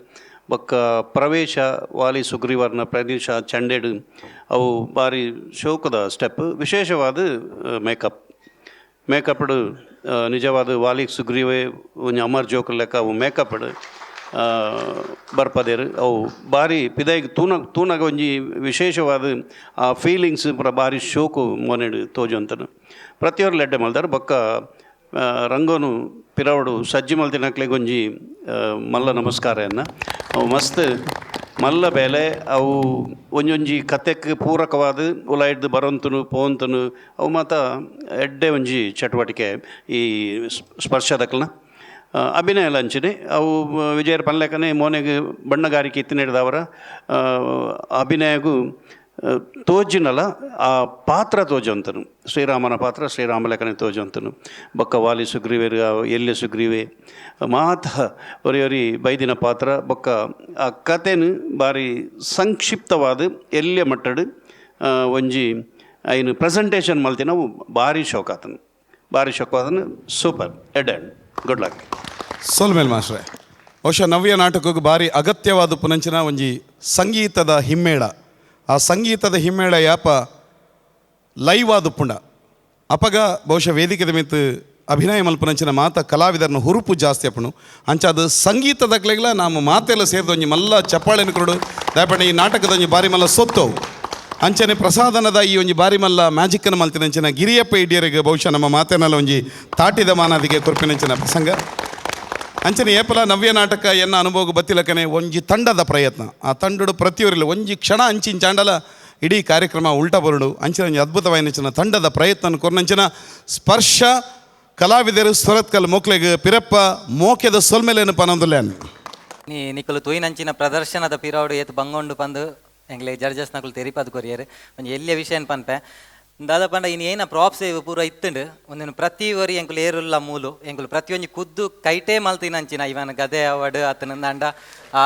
ಬೊಕ್ಕ ಪ್ರವೇಶ ವಾಲಿ ಸುಗ್ರೀವರ್ನ ಪ್ರದೇಶ ಚಂಡೇಡು ಅವು ಭಾರಿ ಶೋಕದ ಸ್ಟೆಪ್. ವಿಶೇಷವಾದ ಮೇಕಪ್ ಮೇಕಪ್ಡು ನಿಜವಾದ ವಾಲಿ ಸುಗ್ರೀವೆ ಒಂಜಿ ಅಮರ್ ಜೋಕರ್ ಲೆಕ್ಕ ಅವು ಮೇಕಪ್ಡ್ ಬರ್ಪದೇರು. ಅವು ಭಾರಿ ಪಿದಾಯಿಗ್ ತೂನಗ ಒಂಜಿ ವಿಶೇಷವಾದ ಆ ಫೀಲಿಂಗ್ಸ್ ಪೂರ ಭಾರಿ ಶೋಕು ಮೋನೆಡ್ ತೋಜುವಂತನು ಪ್ರತಿಯೊರು ಲೆಡ್ಡೆ ಮಲ್ದಾರ. ಬೊಕ್ಕ ರಂಗೋನು ಪಿರವಡು ಸಜ್ಜಿ ಮಲ್ತಿನಕ್ಲೆಗ್ ಒಂಜಿ ಮಲ್ಲ ನಮಸ್ಕಾರಯನ್ನು. ಅವು ಮಸ್ತ್ ಮಲ್ಲ ಬೇಲೆ ಅವು ಒಂಜೊಂಜಿ ಕತೆಕ್ ಪೂರಕವಾದ ಉಲಾಯಿಡ್ದು ಬರೋಂತನು ಪೋಂತನು ಅವು ಮಾತ ಎಡ್ಡೆ ಒಂಜಿ ಚಟುವಟಿಕೆ ಈ ಸ್ಪರ್ಶದಕ್ಲನ ಅಭಿನಯ ಲಂಚನೆ. ಅವು ವಿಜಯರ ಪನ್ಲೆಕನೆ ಮೋನೆಗ್ ಬಣ್ಣಗಾರಿಕೆ ಇತ್ತಿನ ಅಭಿನಯಗೂ ತೋಜಿನಲ್ಲ ಆ ಪಾತ್ರ ತೋಜಂತನು, ಶ್ರೀರಾಮನ ಪಾತ್ರ ಶ್ರೀರಾಮ ಲೆಕ್ಕನೆ ತೋಜಂತನು. ಬೊಕ್ಕ ವಾಲಿ ಸುಗ್ರೀವೇರು ಎಲ್ಲೆ ಸುಗ್ರೀವೆ ಮಾತ ಒರಿ ಒರಿ ಬೈದಿನ ಪಾತ್ರ. ಬೊಕ್ಕ ಆ ಕತೆನು ಭಾರಿ ಸಂಕ್ಷಿಪ್ತವಾದ ಎಲ್ಲೆ ಮಟ್ಟಡು ಒಂಜಿ ಐನು ಪ್ರೆಸೆಂಟೇಷನ್ ಮಲ್ತಿನವು ಭಾರಿ ಶೋಕಾತನು, ಭಾರಿ ಶೋಕಾತನು. ಸೂಪರ್ ಎಡ್ and good luck. ಸೊಲ್ಮೇಲ್ ಮಾಸ್ಟ್ರೆ. ಬಹುಶಃ ನವ್ಯ ನಾಟಕಕ್ಕೆ ಭಾರಿ ಅಗತ್ಯವಾದ ಪುನಂಚಿನ ಒಂಜಿ ಸಂಗೀತದ ಹಿಮ್ಮೇಳ. ಆ ಸಂಗೀತದ ಹಿಮ್ಮೇಳ ಯಾಪ ಲೈವ್ ಆದ ಪುಂಡ ಅಪಗ ಬಹುಶಃ ವೇದಿಕೆದ ಮಿತ್ತು ಅಭಿನಯ ಮಲ್ಪನಂಚಿನ ಮಾತ ಕಲಾವಿದರನ್ನ ಹುರುಪು ಜಾಸ್ತಿ ಅಪ್ಪಣು. ಅಂಚಾದ ಸಂಗೀತದಕ್ಲೆಗ್ಲ ನಮ್ಮ ಮಾತೆಲ್ಲ ಸೇರಿದ ಒಂಜಿ ಮಲ್ಲ ಚಪ್ಪಾಳೆನ ಕೊಡು ದಯಪಂಡ ಈ ನಾಟಕದ ಒಂಜಿ ಬಾರಿ ಮಲ್ಲ ಸೊತ್ತವು. ಅಂಚನೆ ಪ್ರಸಾದನದ ಈ ಒಂಜಿ ಬಾರಿ ಮಲ್ಲ ಮ್ಯಾಜಿಕ್ಕನ್ನು ಮಲ್ತಿನಂಚಿನ ಗಿರಿಯಪ್ಪ ಇಡಿಯರಿಗೆ ಬಹುಶಃ ನಮ್ಮ ಮಾತೆನಲ್ಲ ಒಂಜಿ ತಾಟಿದ ಮಾನಾದಿಗೆ ಕೊರ್ಪಿನಂಚಿನ ಪ್ರಸಂಗ. ಅಂಚನೆ ಏಪಲ ನವ್ಯ ನಾಟಕ ಎನ್ನ ಅನುಭವ ಬತ್ತಿಲಕನೆ ಒಂಜಿ ತಂಡದ ಪ್ರಯತ್ನ. ಆ ತಂಡಡು ಪ್ರತಿಯೊರಿಲ್ಲ ಒಂಜಿ ಕ್ಷಣ ಅಂಚಿಂಚಾಂಡಲ ಇಡೀ ಕಾರ್ಯಕ್ರಮ ಉಲ್ಟಾ ಬರುಡು. ಅಂಚಿನ ಒಂಜಿ ಅದ್ಭುತವಾಯಿನಂಚಿನ ತಂಡದ ಪ್ರಯತ್ನ ಕೊರ್ನಂಚಿನ ಸ್ಪರ್ಶ ಕಲಾವಿದರು ಸ್ವರತ್ಕಲ್ ಮೋಕ್ಲೆಗ್ ಪಿರಪ್ಪ ಮೋಕೆದ ಸೊಲ್ಮೆಲೇನು ಪನೊಂದುಲ್ಲೇನು. ನೀ ನಿಕುಲು ತೂಯಿನಂಚಿನ ಪ್ರದರ್ಶನದ ಪಿರವಡು ಏತ್ ಬಂಗೊಂಡು ಪಂದು ಎಂಗ್ಲೆ ಜಡ್ಜಸ್ ನಕುಲು ತೆರಿಪದು ಕೊರಿಯರ್ ಒಂಜಿ ಎಲ್ಲಿಯ ವಿಷಯ ಪನ್ಪೆ ದಾದ ಪಂಡ ಇನ್ನು ಏನ ಪ್ರಾಪ್ಸ್ ಪೂರ ಇತ್ತುಂಡು ಒಂದಿನ ಪ್ರತಿ ವರಿ ಎಂಕುಲು ಏರುಲ್ಲ ಮೂಲು ಎಂಕುಲು ಪ್ರತಿಯೊಂಜಿ ಖುದ್ದು ಕೈಟೇ ಮಲ್ತಿನಂಚಿನ ಇವನ್ ಗದೆ ಅವಾರ್ಡ್ ಆತನ ಅಂಡ ಆ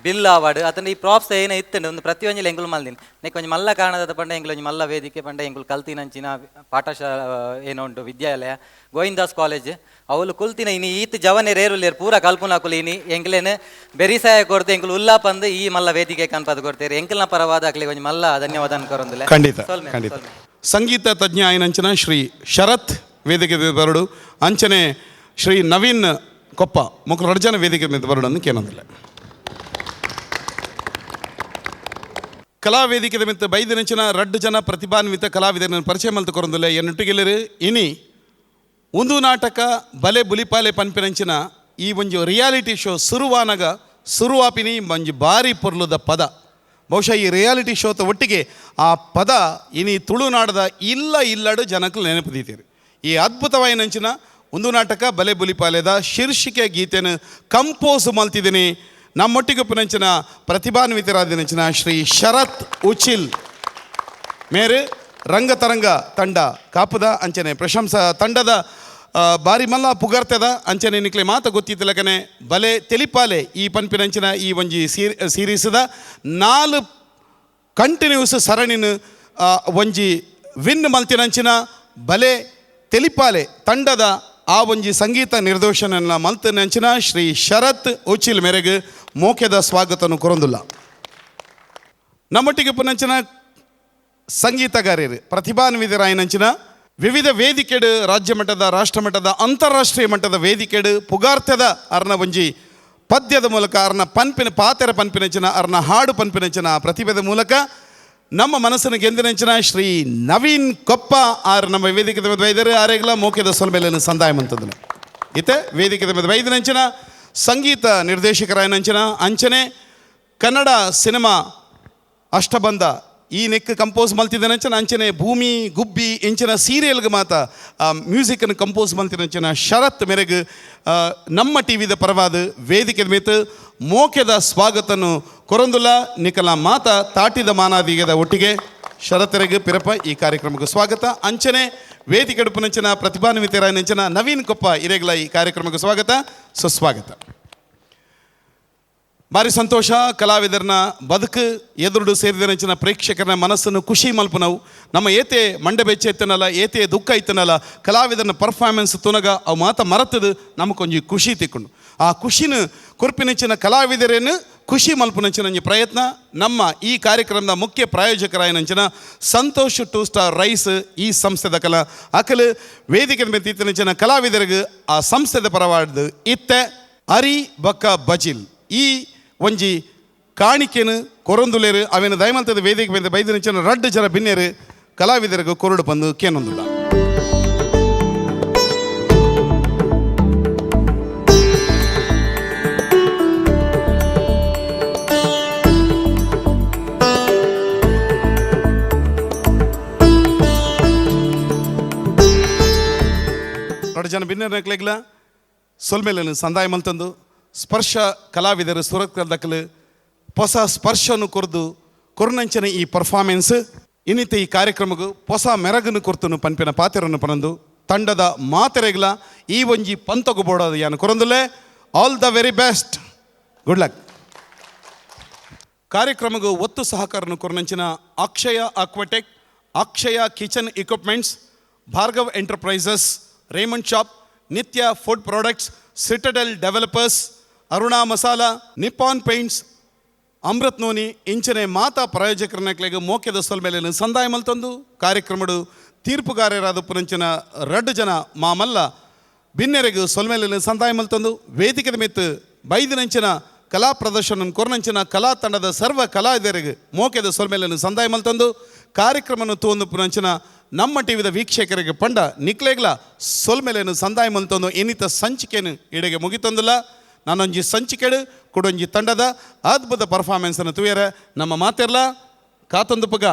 ಬಿಲ್ ಅವಾರ್ಡ್ ಆತನ ಈ ಪ್ರಾಪ್ಸ್ ಏನ ಇತ್ತುಂಡು ಒಂದು ಪ್ರತಿಯೊಂಜಿ ಎಂಕುಲು ಮಲ್ದಿನ ನೆಕ್ ಒಂಜಿ ಮಲ್ಲ ಕಾರಣದ ಪಂಡ ಎಂಕುಲು ಒಂಜಿ ಮಲ್ಲ ವೇದಿಕೆ ಪಂಡ ಎಂಕುಲು ಕಲ್ತಿನಂಚಿನ ಪಾಠಶಾಲೆ ಏನೋ ಉಂಟು ವಿದ್ಯಾಲಯ ಗೋವಿಂದಾಸ್ ಕಾಲೇಜ್ ಅವಳು ಕುಲ್ತಿನ ಇನಿ ಈತ್ ಜವನೆ ರೇರುಲ್ಲೇರು ಪೂರ ಕಲ್ಪನಾಕುಲು ಇನಿ ಎಂಕ್ಲೇನು ಬೆರಿಸಾಯ ಕೊಡ್ದು ಎಂಕುಲು ಉಲ್ಲಾಪಂದು ಈ ಮಲ್ಲ ವೇದಿಕೆ ಕನ್ಪದ ಕೊಡ್ತೇವೆ ಎಂಕಲ್ನ ಪರವಾದ ಅಕ್ಲಿ ಒಂಜಿ ಮಲ್ಲ ಧನ್ಯವಾದ ಅನ್ಕೊರಂದಿಲ್ಲ. ಖಂಡಿತ ಖಂಡಿತ. ಸಂಗೀತ ತಜ್ಞ ಆಯನಂಚನ ಶ್ರೀ ಶರತ್ ವೇದಿಕೆ ಬರಡು, ಅಂಚನೆ ಶ್ರೀ ನವೀನ್ ಕೊಪ್ಪ ಮುಖ ರಡ್ಜನ ವೇದಿಕೆ ಮೇಲೆ ಬರಡು ಅಂತ ಕೇನೊಂದಿಲ್ಲ. ಕಲಾ ವೇದಿಕೆ ಮಿತ್ತ ಬೈದಿನಂಚಿನ ರಡ್ಡು ಜನ ಪ್ರತಿಭಾನ್ವಿತ ಕಲಾವಿದರನ್ನು ಪರಿಚಯ ಮಲ್ತು ಕೊರೊಂದಿಲ್ಲ. ಎನ್ನುಟ್ಟಿಗೆಲ್ಲರು ಇನಿ ಒಂದು ನಾಟಕ ಬಲೆ ಬುಲಿಪಾಲೆ ಪನ್ಪಿನಂಚಿನ ಈ ಒಂಜಿ ರಿಯಾಲಿಟಿ ಶೋ ಸುರುವಾನಗ ಸುರುವಾಪಿನಿ ಒಂಜಿ ಬಾರಿ ಪೊರ್ಲುದ ಪದ. ಬಹುಶಃ ಈ ರಿಯಾಲಿಟಿ ಶೋತ ಒಟ್ಟಿಗೆ ಆ ಪದ ಇನಿ ತುಳುನಾಡದ ಇಲ್ಲ ಇಲ್ಲಡು ಜನಕ್ಕೂ ನೆನಪುದೀತೀರಿ. ಈ ಅದ್ಭುತವಾಯಿನಂಚಿನ ಒಂದು ನಾಟಕ ಬಲೆ ಬುಲಿಪಾಲೆದ ಶೀರ್ಷಿಕೆ ಗೀತೆಯನ್ನು ಕಂಪೋಸ್ ಮಲ್ತಿದ್ದೀನಿ ನಮ್ಮೊಟ್ಟಿಗೆ ಪುನಂಚಿನ ಪ್ರತಿಭಾನ್ವಿತರಾದಿನಂಚಿನ ಶ್ರೀ ಶರತ್ ಉಚಿಲ್ ಮೇರೆ ರಂಗತರಂಗ ತಂಡ ಕಾಪುದ ಅಂಚನೆ ಪ್ರಶಂಸಾ ತಂಡದ ಬಾರಿ ಮಲ್ಲ ಪುಗರ್ತದ ಅಂಚನೆ ನಿಕ್ಲೆ ಮಾತ ಗೊತ್ತಿತ್ತಲಕನೆ ಬಲೆ ತೆಲಿಪಾಲೆ ಈ ಪನ್ಪಿನಂಚಿನ ಈ ಒಂಜಿ ಸೀರೀಸ್ದ 4 ಕಂಟಿನ್ಯೂಸ್ ಸರಣಿನ ಒಂಜಿ ವಿನ್ ಮಲ್ತಿನಂಚಿನ ಬಲೆ ತೆಲಿಪಾಲೆ ತಂಡದ ಆ ಒಂಜಿ ಸಂಗೀತ ನಿರ್ದೇಶನ ಮಲ್ತಿನಂಚಿನ ಶ್ರೀ ಶರತ್ ಉಚಿಲ್ ಮೇರೆಗೆ ಮೋಕೆದ ಸ್ವಾಗತನು ಕೊರೊಂದುಲ್ಲ. ನಮ್ಮೊಟ್ಟಿಗೆ ಪುನಂಚಿನ ಸಂಗೀತಗಾರರು ಪ್ರತಿಭಾನ್ವಿತರಾಯನಂಚಿನ ವಿವಿಧ ವೇದಿಕೆಡು ರಾಜ್ಯ ಮಟ್ಟದ, ರಾಷ್ಟ್ರ ಮಟ್ಟದ, ಅಂತಾರಾಷ್ಟ್ರೀಯ ಮಟ್ಟದ ವೇದಿಕೆಡು ಪುಗಾರ್ಥದ ಅರ್ನ ಒಂಜಿ ಪದ್ಯದ ಮೂಲಕ ಅರ್ನ ಪನ್ಪಿನ ಪಾತೆರ ಪನ್ಪಿನಂಚಿನ ಅರ್ನ ಹಾಡು ಪನ್ಪಿನಂಚಿನ ಪ್ರತಿಭೆದ ಮೂಲಕ ನಮ್ಮ ಮನಸ್ಸನ್ನು ಗೆಂದಿನಂಚಿನ ಶ್ರೀ ನವೀನ್ ಕೊಪ್ಪ ಆರ್ ನಮ್ಮ ವೇದಿಕೆದ ಮೇಲೆ ವೈದ್ಯರು ಆರೇಗ್ಲ ಮೋಕೆದ ಸೊಲ್ಮೆಲೆಯನ್ನು ಸಂದಾಯ ಮಂತದನು. ಇತ್ತೆ ವೇದಿಕೆದ ಮೇಲೆ ವೈದ್ಯನಂಚಿನ ಸಂಗೀತ ನಿರ್ದೇಶಕರಾಯನಂಚಿನ ಅಂಚನೆ ಕನ್ನಡ ಸಿನಿಮಾ ಅಷ್ಟಬಂಧ ಈ ನೆಕ್ ಕಂಪೋಸ್ ಮಲ್ತಿದ್ದನಂಚಿನ ಅಂಚನೆ ಭೂಮಿ ಗುಬ್ಬಿ ಇಂಚಿನ ಸೀರಿಯಲ್ಗೆ ಮಾತ ಮ್ಯೂಸಿಕನ್ನು ಕಂಪೋಸ್ ಮಲ್ತಿನಂಚಿನ ಶರತ್ ಮೇರೆಗೆ ನಮ್ಮ ಟಿ ವಿದ ಪರವಾದ ವೇದಿಕೆ ಮೇತ್ ಮೋಕೆದ ಸ್ವಾಗತನು ಕೊರಂದುಲ ನಿಕಲ ಮಾತ ತಾಟಿದ ಮಾನಾದಿಗದ ಒಟ್ಟಿಗೆ ಶರತ್ರೆಗೆ ಪಿರಪ ಈ ಕಾರ್ಯಕ್ರಮಕ್ಕೆ ಸ್ವಾಗತ. ಅಂಚನೆ ವೇದಿಕೆ ನಂಚಿನ ಪ್ರತಿಭಾನ್ವಿತರಾಯನಂಚಿನ ನವೀನ್ ಕೊಪ್ಪ ಇರೆಗ್ಲ ಈ ಕಾರ್ಯಕ್ರಮಕ್ಕೆ ಸ್ವಾಗತ, ಸುಸ್ವಾಗತ. ಭಾರಿ ಸಂತೋಷ ಕಲಾವಿದರನ್ನ ಬದುಕು ಎದುರುಡು ಸೇರಿದರಂಚಿನ ಪ್ರೇಕ್ಷಕರನ್ನ ಮನಸ್ಸನ್ನು ಖುಷಿ ಮಲ್ಪನವು. ನಮ್ಮ ಏತೆ ಮಂಡೆ ಬೆಚ್ಚ ಇತ್ತನಲ್ಲ, ಏತೆ ದುಃಖ ಇತ್ತನಲ್ಲ, ಕಲಾವಿದರನ್ನ ಪರ್ಫಾರ್ಮೆನ್ಸ್ ತುನಗ ಅವು ಮಾತ ಮರತದು ನಮಗೊಂಜಿ ಖುಷಿ ತಿಕ್ಕೊಂಡು ಆ ಖುಷಿನ ಕೊರ್ಪಿನಂಚಿನ ಕಲಾವಿದರೇನು ಖುಷಿ ಮಲ್ಪನಂಚಿನ ಒಂಜಿ ಪ್ರಯತ್ನ ನಮ್ಮ ಈ ಕಾರ್ಯಕ್ರಮದ ಮುಖ್ಯ ಪ್ರಾಯೋಜಕರಾಯನಂಚಿನ ಸಂತೋಷ್ 2 ಸ್ಟಾರ್ ರೈಸ್ ಈ ಸಂಸ್ಥೆದ ಕಲಾ ಅಕಲು ವೇದಿಕೆ ಮೇಲೆ ಇತ್ತನಂಚಿನ ಕಲಾವಿದರಿಗೆ ಆ ಸಂಸ್ಥೆದ ಪರವಾದ ಇತ್ತೆ ಅರಿ ಬಕ್ಕ ಬಜಿಲ್ ಈ ಒಂಜಿ ಕಾಣಿಕೆನು ಕೊರೊಂದುಲೇರು ಅವೇನು ದಯಮಂತದ ವೇದಿಕೆ ಮೇಲೆ ಬೈದಿನಂಚಿನ ರಡ್ಡು ಜನ ಬಿನ್ನೇರು ಕಲಾವಿದರಿಗೂ ಕೊರಡು ಬಂದು ಕೇನೊಂದುಲ್ಲ. ರಡ್ಡು ಜನ ಬಿನ್ನೇರು ನಕ್ಲೆಗ್ಲ ಸೊಲ್ಮೇಲನು ಸಂದಾಯ ಮಲ್ತಂದು ಸ್ಪರ್ಶ ಕಲಾವಿದರು ಸುರತ್ಕಲ್ ದಕ್ಕಲು ಹೊಸ ಸ್ಪರ್ಶನು ಕೊರ್ದು ಕೊರ್ನಂಚನ ಈ ಪರ್ಫಾರ್ಮೆನ್ಸ್ ಇನ್ನಿತ ಈ ಕಾರ್ಯಕ್ರಮಕ್ಕೆ ಹೊಸ ಮೆರಗನ್ನು ಕೊರ್ತನು ಪನ್ಪಿನ ಪಾತ್ರವನ್ನು ಪನಂದು ತಂಡದ ಮಾತೆರೆಗ್ಲ ಈ ಒಂಜಿ ಪಂತಗು ಬೋಡೋದು ಯಾನು ಕೊರಂದುಲೆ. All the very best, good luck. ಕಾರ್ಯಕ್ರಮಕ್ಕೆ ಒತ್ತು ಸಹಕಾರನು ಕೊರ್ನಂಚಿನ Akshaya Aquatech, Akshaya kitchen equipments, Bhargav enterprises, Raymond shop, Nithya food products, Citadel developers, Aruna masala, Nippon paints, Amrit noni ಇಂಚನೆ ಮಾತಾ ಪ್ರಾಯೋಜಕರನಕ್ಲೆಗ್ ಮೋಕೆದ ಸೊಲ್ಮೇಲೆ ಸಂದಾಯ ಮಲ್ತಂದು ಕಾರ್ಯಕ್ರಮಡು ತೀರ್ಪುಗಾರರಾದ ಪುನಂಚಿನ ರಡ್ಡು ಜನ ಮಾಮಲ್ಲ ಬಿನ್ನೆರೆಗು ಸೊಲ್ಮೇಲೆ ಸಂದಾಯ ಮಲ್ತಂದು ವೇದಿಕೆದ ಮೆತ್ತು ಬೈದಿನಂಚಿನ ಕಲಾ ಪ್ರದರ್ಶನ ಕೊರ್ನಂಚಿನ ಕಲಾ ತಂಡದ ಸರ್ವ ಕಲಾವಿದರಿಗೆ ಮೋಕೆದ ಸೊಲ್ಮೇಲೆ ಸಂದಾಯ ಮಲ್ತಂದು ಕಾರ್ಯಕ್ರಮವನ್ನು ತೋಂದು ಪುನಂಚಿನ ನಮ್ಮ ಟಿವಿದ ವೀಕ್ಷಕರಿಗೆ ಪಂಡ ನಿಕ್ಲೆಗ್ಲ ಸೊಲ್ಮೇಲೇನು ಸಂದಾಯ ಮಲ್ತಂದು ಇನ್ನಿತ ಸಂಚಿಕೆನು ಇಡೆಗೆ ಮುಗಿತಂದಿಲ್ಲ. ನಾನೊಂಜಿ ಸಂಚಿಕೆಡು ಕೊಡೊಂಜಿ ತಂಡದ ಅದ್ಭುತ ಪರ್ಫಾರ್ಮೆನ್ಸನ್ನು ತುಯರ ನಮ್ಮ ಮಾತಿರ್ಲ ಕಾತೊಂದು ಪಗ.